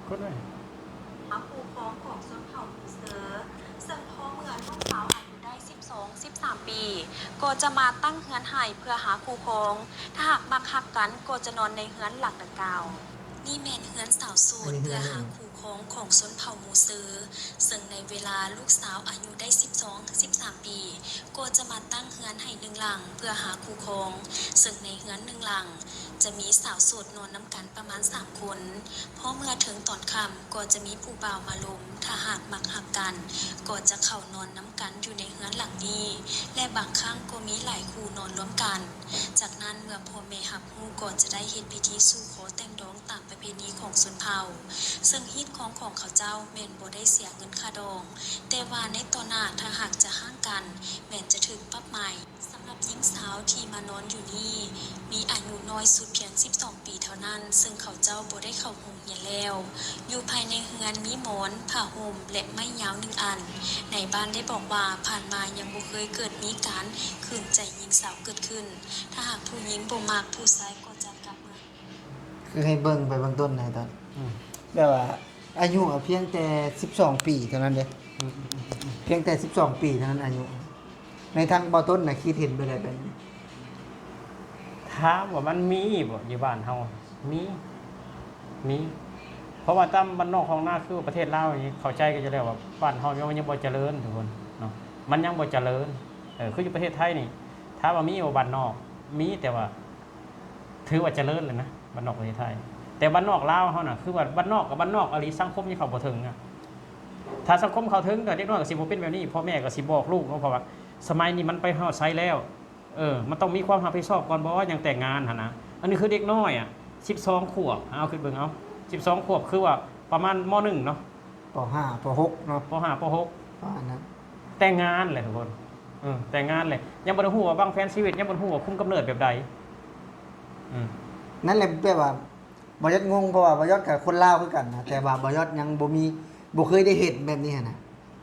ຫາຄູ່ຄອງຂອງຊົນເຜົ່າມູເຊີ, ເຊິ່ງພໍເມື່ອລູກສາວອາຍຸໄດ້ສິບສອງ ສິບສາມປີ ກໍຈະມາຕັ້ງເຮືອນໃຫ້ເພື່ອຫາຄູ່ຄອງ. ຖ້າຫາກມັກຮັກກັນ ກໍຈະນອນໃນເຮືອນຫຼັງດັ່ງກ່າວ. ນີ້ແມ່ນເຮືອນສາວໂສດເພື່ອຫາຄູ່ຄອງຂອງຊົນເຜົ່າມູເຊີ, ເຊິ່ງໃນເວລາລູກສາວອາຍຸໄດ້ສິບສອງ ສິບສາມປີ ກໍຈະມາຕັ້ງເຮືອນໃຫ້ໜຶ່ງຫຼັງເພື່ອຫາຄູ່ຄອງ, ເຊິ່ງໃນເຮືອນໜຶ່ງຫຼັງຈະມີສາວໂສດນອນນຳກັນປະມານສາມຄົນ. ພໍເມື່ອເຖິງຕອນຄ່ຳກໍຈະມີຜູ້ບ່າວມາລົມ, ຖ້າຫາກມັກຮັກກັນ ກໍຈະເຂົ້ານອນນຳກັນຢູ່ໃນເຮືອນຫຼັງນີ້ ແລະ ບາງຄັ້ງກໍມີຫຼາຍຄູ່ນອນລວມກັນ. ຈາກນັ້ນເມື່ອພໍ່ແມ່ຮັບຮູ້ກໍຈະໄດ້ເຮັດພິທີສູ່ຂໍແຕ່ງດອງຕາມປະເພນີຂອງຊົນເຜົ່າ, ເຊິ່ງຮີດຄອງຂອງເຂົາເຈົ້າແມ່ນບໍ່ໄດ້ເສຍເງິນຄ່າດອງ, ແຕ່ວ່າໃນຕໍ່ໜ້າຖ້າຫາກຈະຮ້າງກັນ ແມ່ນຈະຖືກປັບໃໝ. ສຳລັບຍິງສາວທີ່ມານອນຢູ່ນີ້ ມີອາຍຸນ້ອຍສຸດພຽງສິບສອງປີເທົ່ານັ້ນ, ເຊິ່ງເຂົາເຈົ້າບໍ່ໄດ້ເຂົ້າໂຮງຮຽນແລ້ວ, ຢູ່ພາຍໃນເຮືອນມີໝອນ, ຜ້າຫົ່ມ ແລະ ໄມ້ຍາວໜຶ່ງອັນ. ນາຍບ້ານໄດ້ບອກວ່າ ຜ່ານມາຍັງບໍ່ເຄີຍເກີດມີການຂືນໃຈຍິງສາວເກີດຂຶ້ນ. ຖ້າຫາກຜູ້ຍິງບໍ່ມັກ, ຜູ້ຊາຍກໍຈະກັບເມືອ. ຄືໃຫ້ເບິ່ງໄປເບື້ອງຕົ້ນໃນຕອນ ອືມ ແບບວ່າອາຍຸພຽງແຕ່ສິບສອງປີເທົ່ານັ້ນເດ້. ອືມໆໆໆ ພຽງແຕ່ສິບສອງປີເທົ່ານັ້ນອາຍຸ. ໃນທາງເບົາຕົ້ນນະຄິດເຫັນແບບໃດແບບນີ້? ຖາມວ່າມັນມີບໍ່ຢູ່ບ້ານເຮົາ? ມີ ມີ. ເພາະວ່າຕາມບ້ານນອກທ້ອງນາ ຄືປະເທດລາວນີ້ ເຂົ້າໃຈກັນຢູ່ແລ້ວວ່າບ້ານເຮົາຍັງ ຍັງບໍ່ຈະເລີນທຸກຄົນເນາະ, ມັນຍັງບໍ່ຈະເລີນ. ເອີ ຄືຢູ່ປະເທດໄທນີ້ ຖາມວ່າມີບໍ່ບ້ານນອກ? ມີ ແຕ່ວ່າ ຖືວ່າຈະເລີນແລ້ວນະ ບ້ານນອກປະເທດໄທ. ແຕ່ບ້ານນອກລາວເຮົານະ ຄືວ່າບ້ານນອກກັບບ້ານນອກອີ່ຫຼີ ສັງຄົມຍັງເຂົ້າບໍ່ເຖິງອະ. ຖ້າສັງຄົມເຂົ້າເຖິງ ກໍເດັກນ້ອຍກໍຊິບໍ່ເປັນແບບນີ້, ພໍ່ແມ່ກໍຊິບອກລູກເນາະ, ເພາະວ່າສະໄໝນີ້ມັນໄປຮອດໃສແລ້ວ. ເອີ ມັນຕ້ອງມີຄວາມຮັບຜິດຊອບກ່ອນບໍ່ ຍັງແຕ່ງງານຫັ້ນນະ. ອັນນີ້ຄືເດັກນ້ອຍອະ ສິບສອງຂວບ, ເອົາຄິດເບິ່ງເອົາ ສິບສອງຂວບ ຄືວ່າປະມານ ມໍໜຶ່ງ ເນາະ. ປໍຫ້າ ປໍຫົກເນາະ, ປໍຫ້າ ປໍຫົກ ປະມານນັ້ນ. ແຕ່ງງານແຫຼະທຸກຄົນ, ເອີ ແຕ່ງງານແຫຼະ, ຍັງບໍ່ໄດ້ຮູ້ວ່າວາງແຜນຊີວິດ, ຍັງບໍ່ຮູ້ວ່າຄຸມກຳເນີດແບບໃດ. ອືມ ນັ້ນແຫຼະ ແບບວ່າບໍ່ຢາກງົງ, ເພາະວ່າບໍ່ຢອດກໍຄົນລາວຄືກັນນະ, ແຕ່ວ່າບໍ່ຢອດຍັງບໍ່ມີ ບໍ່ເຄີຍໄດ້ເຫັນແບບນີ້ຫັ້ນນະ.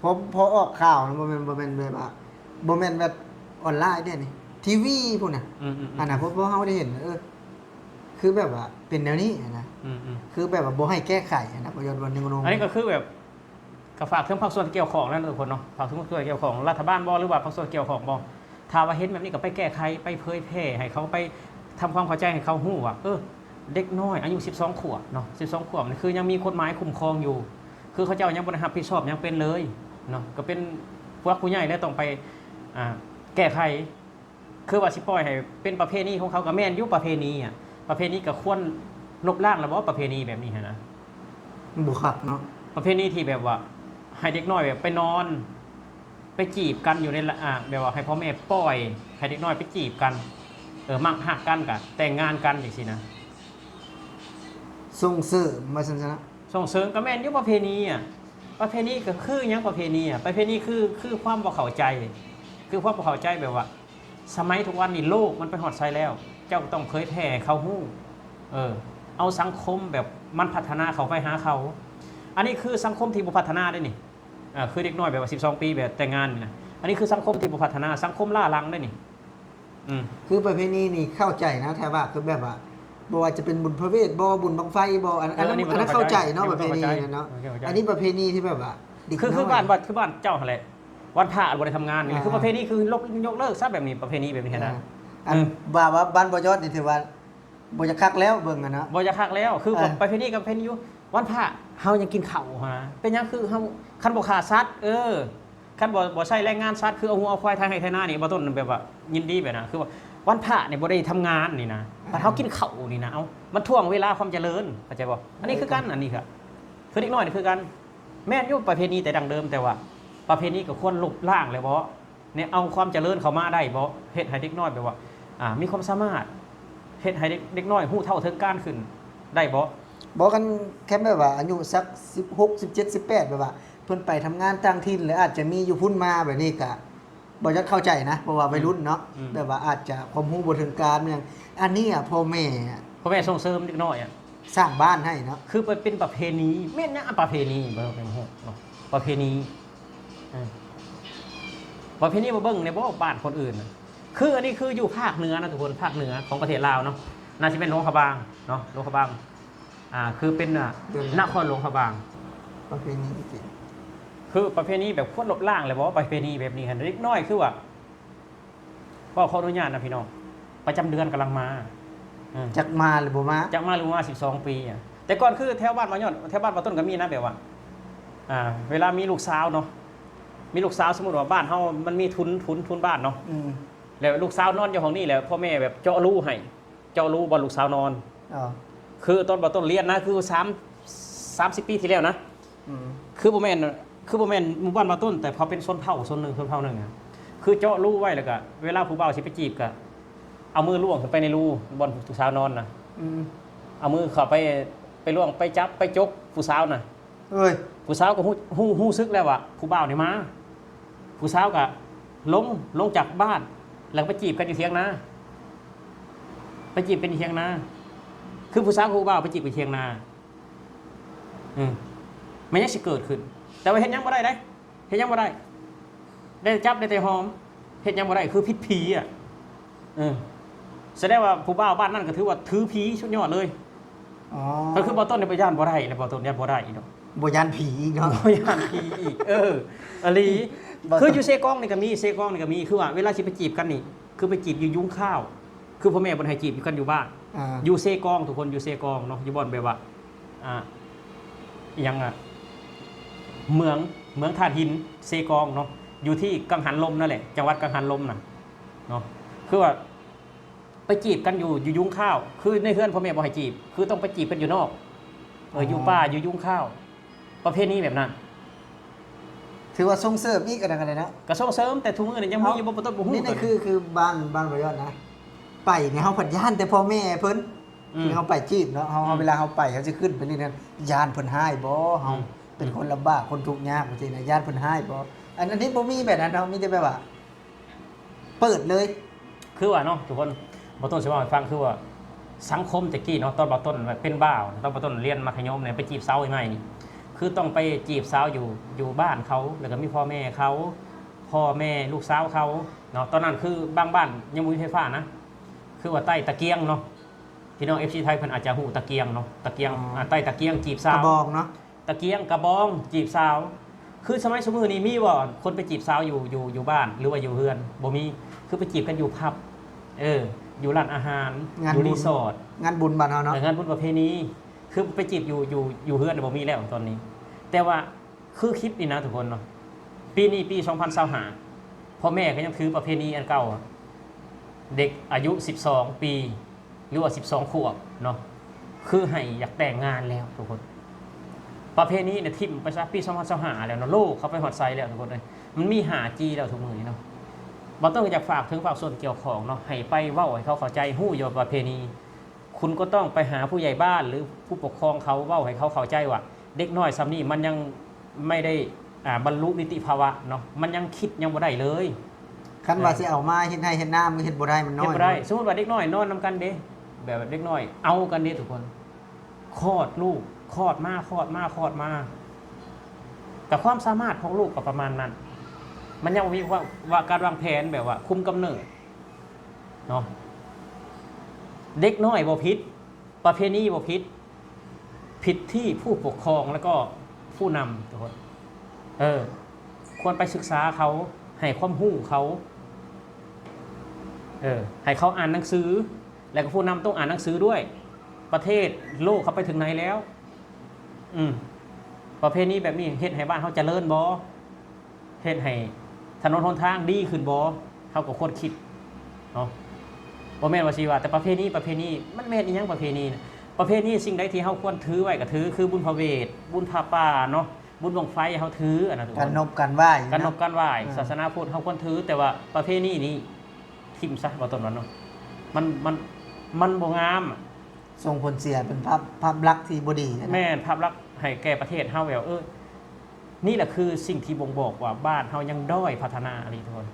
ພໍ ພໍອອກຂ່າວນະ ບໍ່ແມ່ນ ບໍ່ແມ່ນແບບວ່າ ບໍ່ແມ່ນແບບອອນລາຍເດ້ນີ້, ທີວີພຸ້ນນະ. ອືມໆໆ ອັນນະ ພວກ ພວກເຮົາໄດ້ເຫັນ ເອີ ຄືແບບວ່າເປັນແນວນີ້ຫັ້ນນະ. ອືມໆ ຄືແບບວ່າບໍ່ໃຫ້ແກ້ໄຂຫັ້ນນະ ບໍ່ຢອດວ່າງງ ອັນນີ້ກໍຄືແບບ ກໍຝາກເຖິງພາກສ່ວນທີ່ກ່ຽວຂ້ອງນັ້ນທຸກຄົນເນາະ, ຝາກເຖິງພາກສ່ວນກ່ຽວຂ້ອງ ລັດຖະບານບໍ່ ຫຼືວ່າພາກສ່ວນກ່ຽວຂ້ອງບໍ່, ຖ້າວ່າເຫັນແບບນີ້ກໍໄປແກ້ໄຂ ໄປເຜີຍແຜ່ ໃຫ້ເຂົາໄປທຳຄວາມເຂົ້າໃຈ ໃຫ້ເຂົາຮູ້ວ່າ ເອີ ເດັກນ້ອຍອາຍຸສິບສອງຂວບເນາະ, ສິບສອງຂວບນີ້ຄືຍັງມີກົດໝາຍຄຸ້ມຄອງຢູ່, ຄືເຂົາເຈົ້າຍັງບໍ່ໄດ້ຮັບຜິດຊອບຫຍັງເປັນເລີຍເນາະ, ກໍເປັນຜູ້ຫຼັກຜູ້ໃຫຍ່ແຫຼະຕ້ອງໄປ ອ່າ ແກ້ໄຂ. ຄືວ່າຊິປ່ອຍໃຫ້ເປັນປະເພນີຂອງເຂົາ ກໍແມ່ນຢູ່ ປະເພນີອະ, ປະເພນີກໍຄວນລົບລ້າງແລ້ວບໍ່ ປະເພນີແບບນີ້ຫັ້ນນະ? ບໍ່ຄັກເນາະ, ປະເພນີທີ່ແບບວ່າໃຫ້ເດັກນ້ອຍແບບໄປນອນ ໄປຈີບກັນຢູ່ໃນ ອ່າ ແບບວ່າໃຫ້ພໍ່ແມ່ປ່ອຍໃຫ້ເດັກນ້ອຍໄປຈີບກັນ, ເອີ ມັກຮັກກັນກະແຕ່ງງານກັນຈັ່ງຊີ້ນະ. ສົ່ງເສີມວ່າຊັ້ນຊະເນາະ, ສົ່ງເສີມກໍແມ່ນຢູ່ ປະເພນີອະ, ປະເພນີກໍຄືຫຍັງ ປະເພນີອະ? ປະເພນີຄື ຄືຄວາມບໍ່ເຂົ້າໃຈ, ຄືຄວາມບໍ່ເຂົ້າໃຈແບບວ່າ ສະໄໝທຸກວັນນີ້ໂລກມັນໄປຮອດໃສແລ້ວ, ເຈົ້າກໍຕ້ອງເຜີຍແຜ່ໃຫ້ເຂົາຮູ້, ເອີ ເອົາສັງຄົມແບບມັນພັດທະນາເຂົ້າໄປຫາເຂົາ. ອັນນີ້ຄືສັງຄົມທີ່ບໍ່ພັດທະນາເດ້ນີ້, ເອີ ຄືເດັກນ້ອຍແບບວ່າສິບສອງປີແບບແຕ່ງງານນີ້ນະ, ອັນນີ້ຄືສັງຄົມທີ່ບໍ່ພັດທະນາ, ສັງຄົມລ້າຫຼັງເດ້ນີ້. ອືມ ຄືປະເພນີນີ້ເຂົ້າໃຈນະ, ຖ້າວ່າຄືແບບວ່າ ບໍ່ວ່າຈະເປັນບຸນພະເວດບໍ່ ບຸນບັ້ງໄຟບໍ່ ອັນ ເອີ ອັນນັ້ນ ອັນນັ້ນເຂົ້າໃຈເນາະ, ປະເພນີນັ້ນເນາະ. ອັນນີ້ປະເພນີທີ່ແບບວ່າ ຄື ຄືບ້ານ ຄືບ້ານເຈົ້າຫັ້ນແຫຼະ, ວັນພະບໍ່ໄດ້ທຳງານ, ຄືປະເພນີຄືຍົກ ຍົກເລີກຊະແບບນີ້, ປະເພນີແບບນີ້ຫັ້ນນະ. ອັນ ເອີ ວ່າ ວ່າບ້ານບໍ່ຍອດນີ້ຖືວ່າບໍ່ຢາກຄັກແລ້ວ ເບິ່ງຫັ້ນນະ, ບໍ່ຢາກຄັກແລ້ວ. ຄືປະເພນີກໍເປັນຢູ່, ວັນພະເຮົາຍັງກິນເຂົ້າຫັ້ນນະ, ເປັນຫຍັງຄືເຮົາ ຄັນບໍ່ຂ້າສັດ ເອີ ຄັນບໍ່ ບໍ່ໃຊ້ແຮງງານສັດ ຄືເອົາງົວເອົາຄວາຍໄຖໄຮ່ໄຖນານີ້ ບໍ່ຕ້ອງແບບວ່າຍິນດີແບບນັ້ນ, ຄືວ່າວັນພະນີ້ບໍ່ໄດ້ທຳງານນີ້ນະ, ບັດເຮົາກິນເຂົ້ານີ້ນະ, ເອົ້າ ມັນຖ່ວງເວລາຄວາມຈະເລີນ, ເຂົ້າໃຈບໍ່? ອັນນີ້ຄືກັນ, ອັນນີ້ກະ ຄືເດັກນ້ອຍນີ້ຄືກັນ, ແມ່ນຢູ່ປະເພນີແຕ່ດັ້ງເດີມ, ແຕ່ວ່າປະເພນີກໍຄວນລົບລ້າງແລ້ວບໍ່? ແນະ ເອົາຄວາມຈະເລີນເຂົ້າມາໄດ້ບໍ່? ເຮັດໃຫ້ເດັກນ້ອຍແບບວ່າ ອ່າ ມີຄວາມສາມາດ, ເຮັດໃຫ້ເດັກ ເດັກນ້ອຍຮູ້ເທົ່າເຖິງການຂຶ້ນໄດ້ບໍ່? ບໍ່ ຄັນ ຄັນແບບວ່າອາຍຸສັກສິບຫົກ ສິບເຈັດ ສິບແປດ ແບບວ່າເພິ່ນໄປທຳງານຕ່າງຖິ່ນ ຫຼືອາດຈະມີຢູ່ພຸ້ນມາແບບນີ້ ກະບໍ່ຢາກເຂົ້າໃຈນະ, ເພາະວ່າໄວລຸ້ນເນາະ, ອືມ ແບບວ່າອາດຈະຄວາມຮູ້ບໍ່ເຖິງການຫຍັງ. ອັນນີ້ອະ ພໍ່ແມ່ ພໍ່ແມ່ສົ່ງເສີມເດັກນ້ອຍອະ ສ້າງບ້ານໃຫ້ເນາະ, ຄືໄປເປັນປະເພນີ. ແມ່ນຫຍັງອະ ປະເພນີ? ບໍ່ເປັນຮູ້ເນາະ ປະເພນີ. ເອີ ປະເພນີບໍ່ເບິ່ງແດ່ບໍ່ ບ້ານຄົນອື່ນນະ? ຄືອັນນີ້ຄືຢູ່ພາກເໜືອນະທຸກຄົນ, ພາກເໜືອຂອງປະເທດລາວເນາະ, ໜ້າຊິແມ່ນຫຼວງພະບາງເນາະ, ຫຼວງພະບາງ. ອ່າ ຄືເປັນ ອ່າ ເດືອນ ນະຄອນຫຼວງພະບາງ. ປະເພນີ ຄືປະເພນີແບບຄວນລົບລ້າງແລ້ວບໍ? ປະເພນີແບບນີ້ຫັ້ນ ເດັກນ້ອຍຄືວ່າ ເວົ້າຂໍອະນຸຍາດນະພີ່ນ້ອງ ປະຈຳເດືອນກຳລັງມາ. ເອີ ຈັກມາຫຼືບໍ່ມາ ຈັກມາຫຼືບໍ່ມາ ສິບສອງປີ. ອາ ແຕ່ກ່ອນຄືແຖວບ້ານບ່າວຍອດ ແຖວບ້ານບ່າວຕົ້ນກໍມີນະ ແບບວ່າ ອ່າ ເວລາມີລູກສາວເນາະ ມີລູກສາວ ສົມມຸດວ່າບ້ານເຮົາມັນມີທຸນ ທຶນ ທຶນບ້ານເນາະ ອືມ ແລ້ວລູກສາວນອນຢູ່ຫ້ອງນີ້ ແລ້ວພໍ່ແມ່ແບບເຈາະຮູໃຫ້ ເຈາະຮູບ່ອນລູກສາວນອນ. ອໍ ຄືຕອນບ່າວຕົ້ນຮຽນນະ ຄືສາມ ສາມສິບປີທີ່ແລ້ວນະ ອືມ ຄືບໍ່ແມ່ນ ຄືບໍ່ແມ່ນໝູ່ບ້ານບ່າວຕົ້ນ ແຕ່ເຂົາເປັນຊົນເຜົ່າຊົນໜຶ່ງ ຊົນເຜົ່າໜຶ່ງອະ ຄືເຈາະຮູໄວ້ ແລ້ວກະເວລາຜູ້ບ່າວຊິໄປຈີບ ກະເອົາມືລວງຂຶ້ນໄປໃນຮູບ່ອນຜູ້ສາວນອນນະ ອືມ ເອົາມືເຂົ້າໄປ ໄປລວງ ໄປຈັບ ໄປຈົກຜູ້ສາວນະ. ເອີຍ ຜູ້ສາວກໍຮູ້ ຮູ້ ຮູ້ສຶກແລ້ວວ່າຜູ້ບ່າວນີ້ມາ ຜູ້ສາວກໍລົງ ລົງຈາກບ້ານ ແລ້ວໄປຈີບກັນຢູ່ຖຽງນາ ໄປຈີບກັນຢູ່ຖຽງນາ ຄືຜູ້ສາວກັບຜູ້ບ່າວໄປຈີບກັນຖຽງນາ. ອືມ ມັນຍັງຊິເກີດຂຶ້ນ ແຕ່ວ່າເຮັດຫຍັງບໍ່ໄດ້ເດ້ ເຮັດຫຍັງບໍ່ໄດ້ ໄດ້ແຕ່ຈັບ ໄດ້ແຕ່ຫອມ ເຮັດຫຍັງບໍ່ໄດ້ ຄືຜິດຜີອະ. ເອີ ສະແດງວ່າຜູ້ບ່າວບ້ານນັ້ນກໍຖືວ່າຖືຜີສຸດຍອດເລີຍ. ອໍ ກໍຄືບ່າວຕົ້ນນີ້ບໍ່ຢ້ານບໍ່ໄດ້ແລ້ວ ບ່າວຕົ້ນຢ້ານບໍ່ໄດ້ອີກດອກ ບໍ່ຢ້ານຜີອີກເນາະ ບໍ່ຢ້ານຜີອີກ. ເອີ ອີ່ຫຼີ ບໍ່ຕ້ອງ ຄືຢູ່ເຊກອງນີ້ກໍມີ ເຊກອງນີ້ກໍມີ ຄືວ່າເວລາຊິໄປຈີບກັນນີ້ ຄືໄປຈີບຢູ່ຍຸງຂ້າວ ຄືພໍ່ແມ່ບໍ່ໃຫ້ຈີບກັນຢູ່ບ້ານ ອ່າ ຢູ່ເຊກອງ ທຸກຄົນ ຢູ່ເຊກອງເນາະ ຢູ່ບ່ອນແບບວ່າ ອ່າ ອີ່ຫຍັງອະ ເມືອງ ເມືອງທາດຫີນ ເຊກອງເນາະ ຢູ່ທີ່ກັງຫັນລົມນັ້ນແຫຼະ ຈັງຫວັດກັງຫັນລົມນະເນາະ ຄືວ່າໄປຈີບກັນຢູ່ ຢູ່ຍຸງຂ້າວ ຄືໃນເຮືອນພໍ່ແມ່ບໍ່ໃຫ້ຈີບ ຄືຕ້ອງໄປຈີບກັນຢູ່ນອກ ເອີ ອໍ ຢູ່ປ່າ ຢູ່ຍຸງຂ້າວ ປະເພນີແບບນັ້ນ ຖືວ່າສົ່ງເສີມອີກ ອັນນັ້ນກໍໄດ້ເນາະ ກໍສົ່ງເສີມ ແຕ່ທຸກມື້ນີ້ຍັງມີຢູ່ບໍ່? ບໍ່ ບໍ່ຮູ້ ນີ້ຄື ຄືບ້ານ ບ້ານບໍ່ຍອດນະ ໄປນີ້ເຮົາພັດຢ້ານແຕ່ພໍ່ແມ່ເພິ່ນ ອືມ ຄືເຮົາໄປຈີບເນາະ ເຮົາ ອືມ ເວລາເຮົາໄປ ເຮົາຊິຂຶ້ນໄປນີ້ນະ ຢ້ານເພິ່ນຮ້າຍບໍ່? ເຮົາ ອືມ ເປັນຄົນລຳບາກ ຄົນທຸກຍາກຈັ່ງຊີ້ນະ ຢ້ານເພິ່ນຮ້າຍບໍ່? ອັນ ອັນນີ້ບໍ່ມີແບບນັ້ນເນາະ ມີແຕ່ແບບວ່າເປີດເລີຍ. ຄືວ່າເນາະ ທຸກຄົນ ບ່າວຕົ້ນຊິເວົ້າໃຫ້ຟັງ ຄືວ່າສັງຄົມແຕ່ກີ້ເນາະ ຕອນບ່າວຕົ້ນເປັນບ່າວ ຕອນບ່າວຕົ້ນຮຽນມັດທະຍົມນີ້ ໄປຈີບສາວໃໝ່ໆນີ້ ຄືຕ້ອງໄປຈີບສາວຢູ່ ຢູ່ບ້ານເຂົາ ແລ້ວກໍມີພໍ່ແມ່ເຂົາ ພໍ່ແມ່ລູກສາວເຂົາເນາະ ຕອນນັ້ນຄືບາງບ້ານຍັງບໍ່ມີໄຟຟ້ານະ ຄືວ່າໄຕ້ຕະກຽງເນາະ ພີ່ນ້ອງເອັຟຊີໄທເພິ່ນອາດຈະຮູ້ຕະກຽງເນາະ ຕະກຽງ ອໍ ອ່າ ໄຕ້ຕະກຽງຈີບສາວ ກະບອງເນາະ ຕະກຽງ ກະບອງ ຈີບສາວ ຄືສະໄໝຊຸມື້ນີ້ມີບໍ່ ຄົນໄປຈີບສາວຢູ່ ຢູ່ ຢູ່ບ້ານ ຫຼືວ່າຢູ່ເຮືອນ? ບໍ່ມີ ຄືໄປຈີບກັນຢູ່ຜັບ ເອີ ຢູ່ຮ້ານອາຫານ ຢູ່ຣີສອດ ງານບຸນບ້ານເຮົາເນາະ ເອີ ງານບຸນປະເພນີ ຄືໄປຈີບຢູ່ ຢູ່ ຢູ່ເຮືອນບໍ່ມີແລ້ວຕອນນີ້ ແຕ່ວ່າ ຄືຄລິບນີ້ນະທຸກຄົນເນາະ ປີນີ້ປີສອງພັນຊາວຫ້າ ພໍ່ແມ່ກໍຍັງຖືປະເພນີອັນເກົ່າ ເດັກອາຍຸສິບສອງປີ ຫຼືວ່າສິບສອງຂວບເນາະ ຄືໃຫ້ຢາກແຕ່ງງານແລ້ວທຸກຄົນ ປະເພນີນີ້ຖິ້ມໄປຊະ ປີສອງພັນຊາວຫ້າແລ້ວເນາະ ໂລກເຂົາໄປຮອດໃສແລ້ວທຸກຄົນເອີຍ ມັນມີຫ້າຈີແລ້ວທຸກມື້ນີ້ເນາະ ບໍ່ຕ້ອງ ຢາກຝາກເຖິງພາກສ່ວນກ່ຽວຂ້ອງເນາະ ໃຫ້ໄປເວົ້າໃຫ້ເຂົາເຂົ້າໃຈ ຮູ້ຢູ່ວ່າປະເພນີ ຄຸນກໍຕ້ອງໄປຫາຜູ້ໃຫຍ່ບ້ານ ຫຼືຜູ້ປົກຄອງເຂົາ ເວົ້າໃຫ້ເຂົາເຂົ້າໃຈວ່າ ເດັກນ້ອຍຊ່ຳນີ້ມັນຍັງໄມ່ໄດ້ ອ່າ ບັນລຸນິຕິພາວະເນາະ ມັນຍັງຄິດຍັງບໍ່ໄດ້ເລີຍ ຄັນວ່າ ເອີ ຊິເອົາມາເຮັດໄຮ່ເຮັດນາ ມັນເຮັດບໍ່ໄດ້ ມັນນ້ອຍ ເຮັດບໍ່ໄດ້ ສົມມຸດວ່າເດັກນ້ອຍນອນນຳກັນເດ້ ແບບເດັກນ້ອຍເອົາກັນເດ້ທຸກຄົນ ຄອດລູກ ຄອດມາ ຄອດມາ ຄອດມາ ກະຄວາມສາມາດຂອງລູກກໍປະມານນັ້ນ ມັນຍັງບໍ່ມີ ວ່າ ວ່າການວາງແຜນແບບວ່າຄຸມກຳເນີດເນາະ ເດັກນ້ອຍບໍ່ຜິດ ປະເພນີບໍ່ຜິດ ຜິດທີ່ຜູ້ປົກຄອງ ແລ້ວກໍຜູ້ນຳທຸກຄົນ ເອີ ຄວນໄປສຶກສາເຂົາ ໃຫ້ຄວາມຮູ້ເຂົາ ເອີ ໃຫ້ເຂົາອ່ານໜັງສື ແລ້ວກໍຜູ້ນຳຕ້ອງອ່ານໜັງສືດ້ວຍ ປະເທດໂລກເຂົາໄປເຖິງໃດແລ້ວ ອືມ ປະເພນີແບບນີ້ເຮັດໃຫ້ບ້ານເຮົາຈະເລີນບໍ່? ເຮັດໃຫ້ຖະໜົນຫົນທາງດີຂຶ້ນບໍ່? ເຮົາກໍຄວນຄິດເນາະ ບໍ່ແມ່ນວ່າຊິວ່າແຕ່ປະເພນີ ປະເພນີ ມັນແມ່ນອີ່ຫຍັງປະເພນີນະ? ປະເພນີສິ່ງໃດທີ່ເຮົາຄວນຖືໄວ້ກໍຖື ຄືບຸນພະເວດ ບຸນຜ້າປ່າເນາະ ບຸນບັ້ງໄຟເຮົາຖື ອັນນັ້ນ ການນົບການໄຫວ້ ການນົບການໄຫວ້ ເອີ ສາສະໜາພຸດເຮົາຄວນຖື ແຕ່ວ່າປະເພນີນີ້ຖິ້ມຊະ ວ່າຕົ້ນວ່າເນາະ ມັນ ມັນ ມັນບໍ່ງາມ ສົ່ງຜົນເສຍເປັນພາບ ພາບລັກທີ່ບໍ່ດີນະ ແມ່ນ ພາບລັກໃຫ້ແກ່ປະເທດເຮົາແບບ ເອີ ນີ້ແຫຼະຄືສິ່ງທີ່ບົ່ງບອກວ່າບ້ານເຮົາຍັງດ້ອຍພັດທະນາອີ່ຫຼີທຸກຄົນ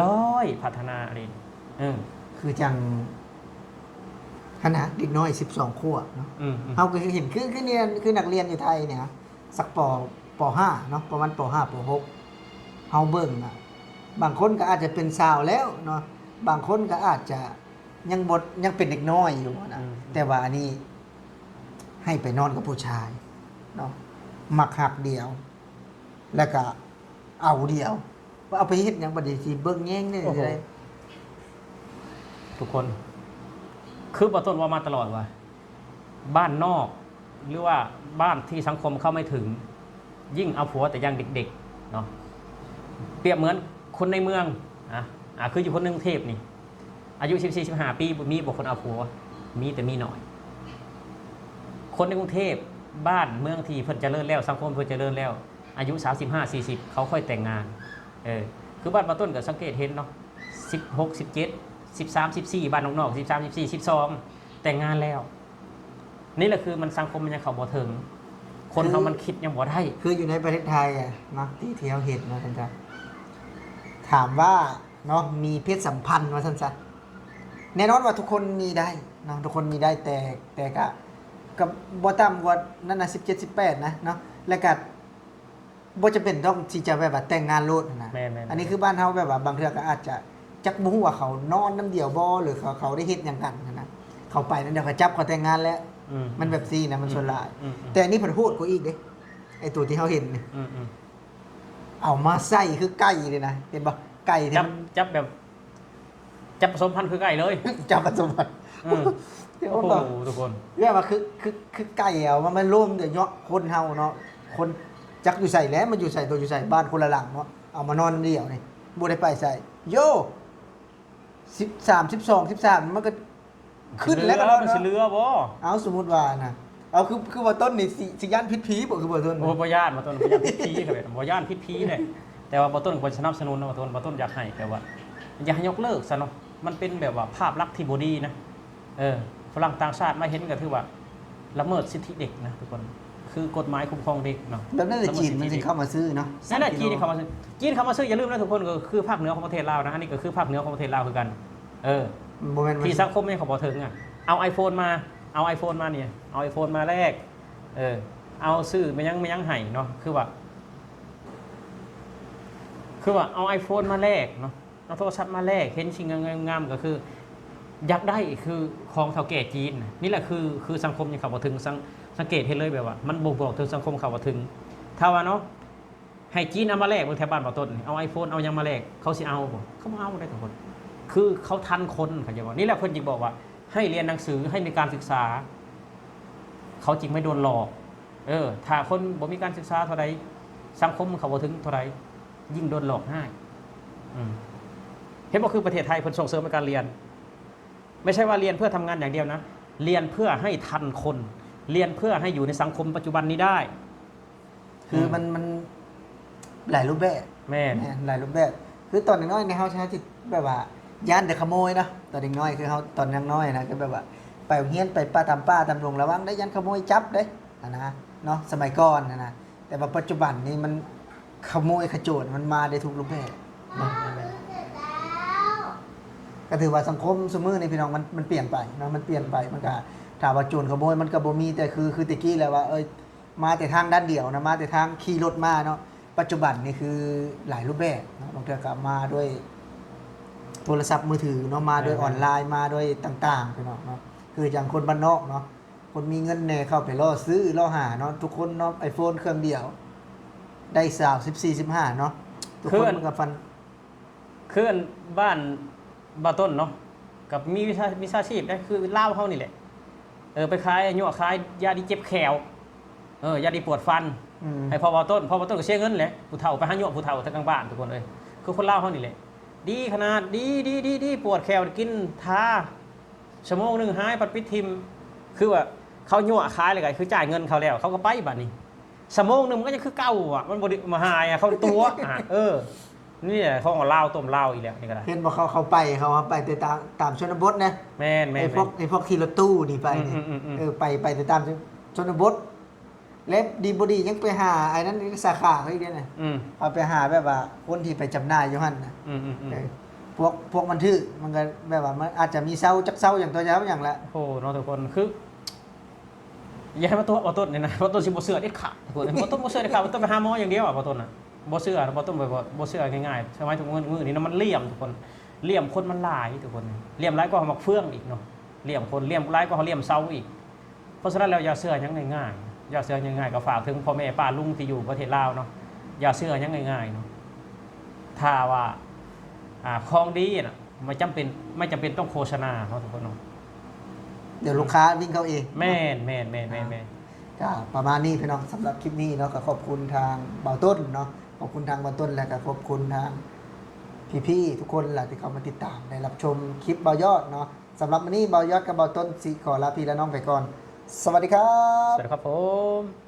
ດ້ອຍພັດທະນາອີ່ຫຼີ ເອີ ຄືຈັ່ງຫັ້ນນະ ເດັກນ້ອຍສິບສອງຂວບເນາະ ອືມໆ ເຮົາກໍເຫັນ ຄື ຄື ຄືນັກຮຽນຢູ່ໄທນີ້ ສັກ ປໍຫ້າເນາະ ປະມານ ປໍຫ້າ ປໍຫົກ ເຮົາເບິ່ງນະ ບາງຄົນກໍອາດຈະເປັນສາວແລ້ວເນາະ ບາງຄົນກໍອາດຈະ ຍັງບໍ່ ຍັງເປັນເດັກນ້ອຍຢູ່ນະ ອືມ ແຕ່ວ່າອັນນີ້ ໃຫ້ໄປນອນກັບຜູ້ຊາຍເນາະ ມັກຮັກດຽວ ແລ້ວກະເອົາດຽວ ວ່າເອົາໄປເຮັດຫຍັງບັດນີ້ ຊິເບິ່ງແຍງແດ່ ໂອ້ໂຫ ຊິໄດ້ ທຸກຄົນ ຄືບ່າວຕົ້ນເວົ້າມາຕະຫຼອດວ່າ ບ້ານນອກ ຫຼືວ່າບ້ານທີ່ສັງຄົມເຂົ້າໄມ່ເຖິງ ຍິ່ງເອົາຜົວແຕ່ຢ່າງເດັກໆເນາະ ປຽບເໝືອນຄົນໃນເມືອງ ອາ ອາ ຄືຢູ່ຄົນໃນກຸງເທບນີ້ ອາຍຸສິບສີ່ ສິບຫ້າປີ ມີບໍ່ຄົນເອົາຜົວ? ມີ ແຕ່ມີໜ້ອຍ. ຄົນໃນກຸງເທບ ບ້ານເມືອງທີ່ເພິ່ນຈະເລີນແລ້ວ ສັງຄົມເພິ່ນຈະເລີນແລ້ວ ອາຍຸສາມສິບຫ້າ ສີ່ສິບ ເຂົາຄ່ອຍແຕ່ງງານ. ເອີ ຄືບ້ານບ່າວຕົ້ນກໍສັງເກດເຫັນເນາະ ສິບຫົກ ສິບເຈັດ ສິບສາມ ສິບສີ່ ບ້ານນອກໆ ສິບສາມ ສິບສີ່ ສິບສອງ ແຕ່ງງານແລ້ວ. ນີ້ແຫຼະຄືມັນ ສັງຄົມມັນຍັງເຂົ້າບໍ່ເຖິງ ຄົນເຮົາ ຄື ມັນຄິດຍັງບໍ່ໄດ້ ຄືຢູ່ໃນປະເທດໄທອະເນາະ ທີ່ ທີ່ເຮົາເຫັນວ່າຊັ້ນຊະ ຖາມວ່າເນາະ ມີເພດສຳພັນວ່າຊັ້ນຊະ ແນ່ນອນວ່າທຸກຄົນມີໄດ້ເນາະ ທຸກຄົນມີໄດ້ ແຕ່ ແຕ່ກະ ກະບໍ່ຕ່ຳກວ່ານັ້ນນະ ສິບເຈັດ ສິບແປດ ນະເນາະ ແລ້ວກະ ບໍ່ຈຳເປັນຕ້ອງທີ່ຈະແບບວ່າແຕ່ງງານໂລດຫັ້ນນະ. ແມ່ນໆໆ ອັນນີ້ຄືບ້ານເຮົາແບບວ່າບາງເທື່ອກໍອາດຈະ ຈັກບໍ່ຮູ້ວ່າເຂົານອນນຳດຽວບໍ່ ຫຼືເຂົາ ເຂົາໄດ້ເຮັດຫຍັງກັນຫັ້ນນະ ເຂົາໄປນຳດຽວກໍຈັບເຂົາແຕ່ງງານແລ້ວ. ອືມ ມັນແບບຊີ້ນະ ມັນ ອືມ ສ່ວນຫຼາຍ. ອືມໆໆ ແຕ່ອັນນີ້ເພິ່ນໂຫດກວ່າອີກເດ້ ໄອ້ໂຕທີ່ເຮົາເຫັນນີ້. ອືມໆ ເອົາມາໃສ່ຄືໄກ່ເລີຍນະ ເຫັນບໍ່? ໄກ່ທີ່ ຈັບ ມັນ ຈັບແບບ ຈັບປະສົມພັນຄືໄກ່ເລີຍ ຈັບປະສົມພັນ. ອືມ ໂອ້ໂຫ ທຸກຄົນ ແບບວ່າຄື ຄື ຄືໄກ່ເອົາມາ ມາໂລມແຕ່ເຍາະຄົນເຮົາເນາະ ຄົນຈັກຢູ່ໃສແຫຼະ ມັນຢູ່ໃສ ໂຕຢູ່ໃສ ບ້ານຄົນລະຫຼັງເນາະ ເອົາມານອນດຽວນີ້ ບໍ່ໄດ້ໄປໃສ ໂຢ ສິບສາມ ສິບສອງ ສິບສາມ ມັນກໍຂຶ້ນແລ້ວ ມັນຊິເຫຼືອບໍ່? ເອົາ ສົມມຸດວ່ານະ ເອົາ ຄື ຄືບ່າວຕົ້ນນີ້ຊິ ຊິຢ້ານຜິດຜີບໍ່? ຄືບ່າວຕົ້ນ ໂອ້ ບໍ່ຢ້ານ ບ່າວຕົ້ນບໍ່ຢ້ານຜິດຜີເລີຍ ບໍ່ຢ້ານຜິດຜີເລີຍ ແຕ່ວ່າບ່າວຕົ້ນບໍ່ສະໜັບສະໜູນນະ ບ່າວຕົ້ນ ບ່າວຕົ້ນຢາກໃຫ້ ແຕ່ວ່າ ຢາກໃຫ້ຍົກເລີກຊະເນາະ ມັນເປັນແບບວ່າພາບລັກທີ່ບໍ່ດີນະ. ເອີ ຝຣັ່ງຕ່າງຊາດມາເຫັນກໍຖືວ່າລະເມີດສິດທິເດັກນະທຸກຄົນ ຄືກົດໝາຍຄຸ້ມຄອງເດັກເນາະ ແບບນັ້ນແຫຼະ ລະເມີດສິດທິເດັກ. ຈີນມັນຊິເຂົ້າມາຊື້ເນາະ ນັ້ນແຫຼະ ຈີນເຂົ້າມາຊື້ ຈີນເຂົ້າມາຊື້ ຢ່າລືມນະທຸກຄົນ ກໍຄືພາກເໜືອຂອງປະເທດລາວນະ ອັນນີ້ກໍຄືພາກເໜືອຂອງປະເທດລາວຄືກັນ. ເອີ ບໍ່ແມ່ນ ທີ່ສັງຄົມຍັງເຂົ້າບໍ່ເຖິງອະ ເອົາໄອໂຟນມາ ເອົາໄອໂຟນມານີ້ ເອົາໄອໂຟນມາແລກ ເອີ ເອົາຊື້ແມ່ນຫຍັງ ແມ່ນຫຍັງໃຫ້ເນາະ ຄືວ່າ ຄືວ່າເອົາໄອໂຟນມາແລກເນາະ ເອົາໂທລະສັບມາແລກ ເຫັນສິ່ງງາມໆ ກໍຄືຢາກໄດ້ຄືຂອງເຖົ້າແກ່ຈີນ. ນີ້ແຫຼະຄື ຄືສັງຄົມຍັງເຂົ້າບໍ່ເຖິງ ສັງ ສັງເກດເຫັນເລີຍ ແບບວ່າມັນບົ່ງບອກເຖິງສັງຄົມເຂົ້າບໍ່ເຖິງ. ຖ້າວ່າເນາະ ໃຫ້ຈີນເອົາມາແລກເບິ່ງແຖວບ້ານບ່າວຕົ້ນ ເອົາໄອໂຟນ ເອົາຫຍັງມາແລກ ເຂົາຊິເອົາບໍ່? ເຂົາບໍ່ເອົາໄດ໋ທຸກຄົນ ຄືເຂົາທັນຄົນ ເຂົາຈະບອກ. ນີ້ແຫຼະເພິ່ນຈຶ່ງບອກວ່າ ໃຫ້ຮຽນໜັງສື ໃຫ້ມີການສຶກສາ ເຂົາຈຶ່ງໄມ່ໂດນຫຼອກ. ເອີ ຖ້າຄົນບໍ່ມີການສຶກສາເທົ່າໃດ ສັງຄົມເຂົ້າບໍ່ເຖິງເທົ່າໃດ ຍິ່ງໂດນຫຼອກງ່າຍ. ອືມ ເຫັນບໍ່ ຄືປະເທດໄທເພິ່ນສົ່ງເສີມໃຫ້ການຮຽນ ໄມ່ໃຊ່ວ່າຮຽນເພື່ອທຳງານຢ່າງດຽວນະ ຮຽນເພື່ອໃຫ້ທັນຄົນ ຮຽນເພື່ອໃຫ້ຢູ່ໃນສັງຄົມປັດຈຸບັນນີ້ໄດ້. ຄື ອືມ ມັນ ມັນຫຼາຍຮູບແບບ. ແມ່ນ ແມ່ນ ຫຼາຍຮູບແບບ. ຄືຕອນນ້ອຍໆນີ້ ເຮົາ ເຮົາຊິແບບວ່າຢ້ານແຕ່ຂະໂມຍເນາະ ຕອນເດັກນ້ອຍ ຄືເຮົາຕອນຍັງນ້ອຍນະ ຄືແບບວ່າໄປໂຮງຮຽນ ໄປປ່າຕາມປ່າຕາມດົງ ລະວັງໄດ້ຢ້ານຂະໂມຍຈັບເດ້ຫັ້ນນະເນາະ ສະໄໝກ່ອນຫັ້ນນະ. ແຕ່ວ່າປັດຈຸບັນນີ້ມັນຂະໂມຍຂະໂຈນມັນມາໄດ້ທຸກຮູບແບບເນາະ. ແມ່ນໆໆ ກໍຖືວ່າສັງຄົມຊຸມື້ນີ້ພີ່ນ້ອງ ມັນ ມັນປ່ຽນໄປເນາະ ມັນປ່ຽນໄປ. ມັນກໍ ຖ້າວ່າໂຈນຂະໂມຍມັນກໍບໍ່ມີ ແຕ່ຄື ຄືແຕ່ກີ້ແຫຼະວ່າ ເອີຍ ມາແຕ່ທາງດ້ານດຽວນະ ມາແຕ່ທາງຂີ່ລົດມາເນາະ. ປັດຈຸບັນນີ້ຄືຫຼາຍຮູບແບບເນາະ ບາງເທື່ອກໍມາດ້ວຍໂທລະສັບມືຖືເນາະ ມາດ້ວຍ ແມ່ນໆ ອອນລາຍ ມາດ້ວຍຕ່າງໆ ພີ່ນ້ອງເນາະ. ຄືຢ່າງຄົນບ້ານນອກເນາະ ຄົນມີເງິນແດ່ ເຂົ້າໄປລໍ້ຊື້ລໍ້ຫາເນາະ ທຸກຄົນເນາະ ໄອໂຟນເຄື່ອງດຽວ ໄດ້ຊາວ ສິບສີ່ ສິບຫ້າ ເນາະ ທຸກຄົນ ຄືອັນ ມັນກໍຝັນ ຄືອັນບ້ານບ່າວຕົ້ນເນາະ ກໍມີວິຊາ ວິຊາຊີບເດ້ ຄືລາວເຮົານີ້ແຫຼະ ເອີ ໄປຂາຍ ຍົວະຂາຍຢາດີເຈັບແຂ້ວ ເອີ ຢາດີປວດຟັນ ອືມ ໃຫ້ພໍ່ບ່າວຕົ້ນ ພໍ່ບ່າວຕົ້ນກໍເສຍເງິນແຫຼະ ຜູ້ເຖົ້າໄປຫາຍົວະຜູ້ເຖົ້າທາງກາງບ້ານ ທຸກຄົນເອີຍ. ຄືຄົນລາວເຮົານີ້ແຫຼະ ດີຂະໜາດ ດີ ດີ ດີ ປວດແຂ້ວ ກິນທາ ຊົ່ວໂມງໜຶ່ງຫາຍ ບັດປິດຖິ້ມ. ຄືວ່າເຂົາຍົວະຂາຍແລ້ວກໍຄືຈ່າຍເງິນເຂົາແລ້ວ ເຂົາກໍໄປບາດນີ້ ຊົ່ວໂມງໜຶ່ງມັນກໍຍັງຄືເກົ່າອະ ມັນບໍ່ໄດ້ມາຫາຍອະ ເຂົາຕົວະອະ. ເອີ ນີ້ແຫຼະ ຂອງລາວຕົ້ມລາວອີກແລ້ວ ນີ້ກໍໄດ້. ເຫັນບໍ່ ເຂົາ ເຂົາໄປ ເຂົາ ເຂົາໄປແຕ່ຕາມ ຕາມຊົນນະບົດນະ. ແມ່ນໆໆ ໄອ້ພວກ ໄອ້ພວກຂີ່ລົດຕູ້ນີ້ໄປນີ້ ອືມໆໆ ເອີ ໄປ ໄປແຕ່ຕາມຊົນນະບົດ ແລະ ດີບໍ່ດີຍັງໄປຫາໄອ້ນັ້ນ ສາຂາເຂົາອີກເດ້ນະ. ອືມ ເຂົາໄປຫາແບບວ່າຄົນທີ່ໄປຈຳໜ່າຍຢູ່ຫັ້ນນະ. ອືມໆໆ ເອີ ພວກ ພວກມັນຖືກ ມັນກໍແບບວ່າມັນອາດຈະມີເຊົາ ຈັກເຊົາຫຍັງ ຕົວະເຊົາຫຍັງແຫຼະ. ໂອ້ ເນາະ ທຸກຄົນ ຄື ຢ່າໃຫ້ມາຕົວະບ່າວຕົ້ນນີ້ນະ ບ່າວຕົ້ນຊິບໍ່ເຊື່ອເດັດຂາດ ທຸກຄົນ ບ່າວຕົ້ນບໍ່ເຊື່ອເດັດຂາດ ບ່າວຕົ້ນໄປຫາໝໍຢ່າງດຽວອະ ບ່າວຕົ້ນນະ ບໍ່ເຊື່ອ ບ່າວຕົ້ນບໍ່ ບໍ່ເຊື່ອງ່າຍໆ. ສະໄໝທຸກມື້ ມື້ນີ້ນະ ມັນຫຼ່ຽມ ທຸກຄົນ ຫຼ່ຽມຄົນມັນຫຼາຍ ທຸກຄົນ ຫຼ່ຽມຫຼາຍກວ່າໝາກເຟືອງອີກເນາະ ຫຼ່ຽມຄົນ ຫຼ່ຽມຫຼາຍກວ່າເຮົາຫຼ່ຽມເຊົາອີກ. ເພາະສະນັ້ນແລ້ວ ຢ່າເຊື່ອຫຍັງງ່າຍໆ ຢ່າເຊື່ອຫຍັງງ່າຍໆ ກໍຝາກເຖິງພໍ່ແມ່ປ້າລຸງທີ່ຢູ່ປະເທດລາວເນາະ ຢ່າເຊື່ອຫຍັງງ່າຍໆເນາະ. ຖ້າວ່າ ອ່າ ຂອງດີນະ ບໍ່ຈຳເປັນ ບໍ່ຈຳເປັນຕ້ອງໂຄສະນາເນາະ ທຸກຄົນເນາະ. ດຽວລູກຄ້າວິ່ງເຂົ້າເອງ. ແມ່ນໆໆໆ ກໍປະມານນີ້ພີ່ນ້ອງ ສຳລັບຄລິບນີ້ເນາະ ກໍຂອບຄຸນທາງບ່າວຕົ້ນເນາະ ຂອບຄຸນທາງບ່າວຕົ້ນ ແລະກໍຂອບຄຸນທາງພີ່ໆທຸກຄົນລະທີ່ເຂົ້າມາຕິດຕາມ ແລະຮັບຊົມຄລິບບ່າວຍອດເນາະ. ສຳລັບມື້ນີ້ບ່າວຍອດກັບບ່າວຕົ້ນຊິຂໍລາພີ່ລານ້ອງໄປກ່ອນ. ສະຫວັດດີຄັບ. ສະຫວັດດີຄັບຜົມ.